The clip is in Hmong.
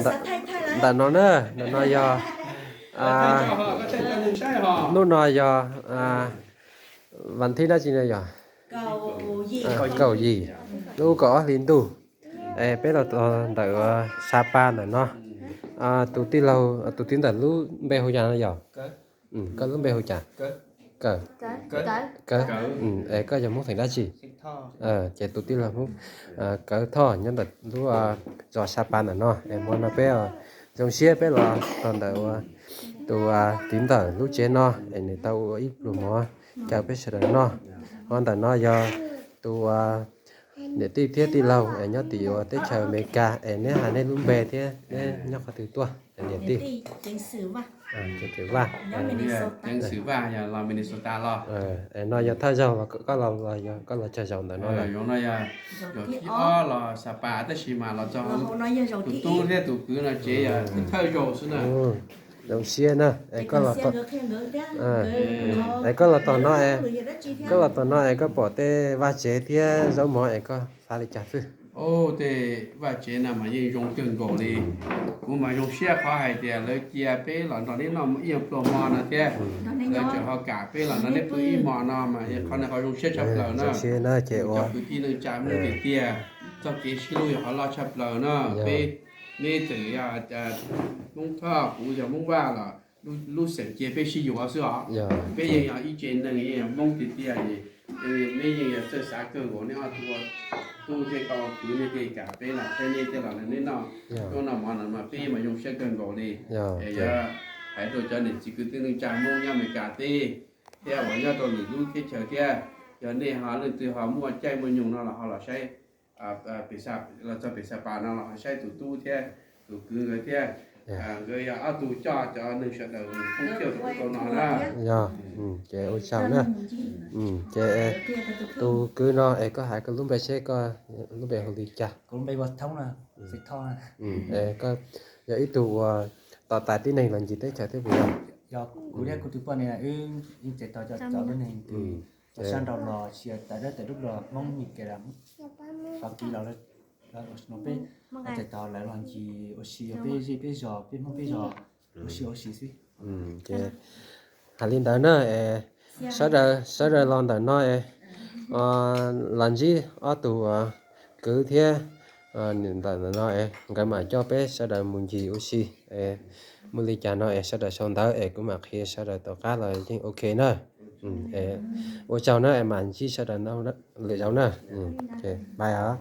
Ntawm no na, ntawm no yog, hnub no yog vas thib dab tsi no yog? Kaum yim, lub kaum ob hli ntuj. Es peb los ntawm Sapa ntawm no. Tus tij laug, tus txiv ntxawm lub npe hu cas no yog? Koj lub npe hu cas? Kawm. Kawm. Es koj yog Hmoob xeem dab tsi? Ces tus tij laug Hmoob Kawm Thoj nyob ntawm lub zos Sapa ntawm no. Es hmo no peb zoo siab peb los txog ntawm tus txiv ntxawm lub tsev no es nws tau ua ib pluag mov caw peb sawv daws noj. Ho ntawm no yog tus niam tij thiab tij laug es nyob tim ua teb chaws Amelikas es neb hais neb lub npe thiab neb nyob qhov twg tuaj niam tij? Vaj. Ceev xwm Vaj yog los Minnesota los. Es no yog thawj zaug los koj los, koj los tsawg zaus ntawm no lawm? Zaum thib ob los Sapa tab sis mas los txog tus tub thiab tus kwv no tsev yog thawj zaug xwb na. Zoo siab na. Es koj los tom no, koj los tom no es koj pom tej vaj tsev thiab zaub mov es koj xav li cas xwb? Tej vaj tsev no mas yeej zoo kawg nkaus li. Kuv mas zoo siab qhov hais tias lawv cia peb los nrog neb noj ib pluag mov no thiab. Lawv tseem ho kam peb los nrog neb pw ib hmo no mas qhov no qhov zoo siab tshaj plaws na. Ces ua kwv tij neej tsa Hmoob tiag tiag, txoj kev sib hlub yog qhov loj tshaj plaws na. Peb, neb txawm yog Hmoob Thoj, kuv yog Hmoob Vaj los lub xeem cia peb sib yuav xwb os. Peb yeej yog ib tsev neeg, yeej yog Hmoob tiag tiag. Neb yeej yog txawj xav kawg nkaus, neb ob tug tub thiab koj ua kwv nej thiaj kam peb los, peb neb thiaj los nrog neb noj zaub noj mov no mas peb mas zoo siab kawg nkaus li. Es yog hais rau cov niam txiv kwv tij neej tsa Hmoob nyob Amelikas teb thiab uas nyob rau lwm lub teb chaws thiab, yog nej ho leej twg ho muaj caij muaj nyoog no los ho los saib, los txog pem Sapa no los ho saib tus tub thiab tus kwv nkawd thiab. Nkawd yog ob tug coj cov neeg sawv daws mus thoob thiaj rau ub rau no na. Yog, ces ua tsaug na. Ces tus kwv no es koj hais koj lub npe seb koj lub npe hu li cas? Kuv lub npe hu Thoob, Xeem Thoj. Koj yog ib tug uas tos tas tib neeg los ncig teb chaws thiab puas yog? Yog, kuv thiab kuv tus poj niam wb yeej tseem tos cov tib neeg sab nraud los sis tawm dab tawm dub los Hmoob Mes Kas, Fab Kis los, peb tseem tos lawv los ncig ua si peb zej peb zos, peb Hmoob peb zos ua si ua si xwb. Ces hais li ntawd na, sawv daws, sawv daws los ntawm no es los ntsib ob tug kwv thiab ntawm no es nkawd mam coj peb sawv daws mus ncig ua si. Muaj li cas no es sawv daws sau ntawv es kuv mam qhia sawv daws tom qab los yeej ok na. Ua tsaug na, es mam ntsib sawv daws lwm zaus na. Bye os.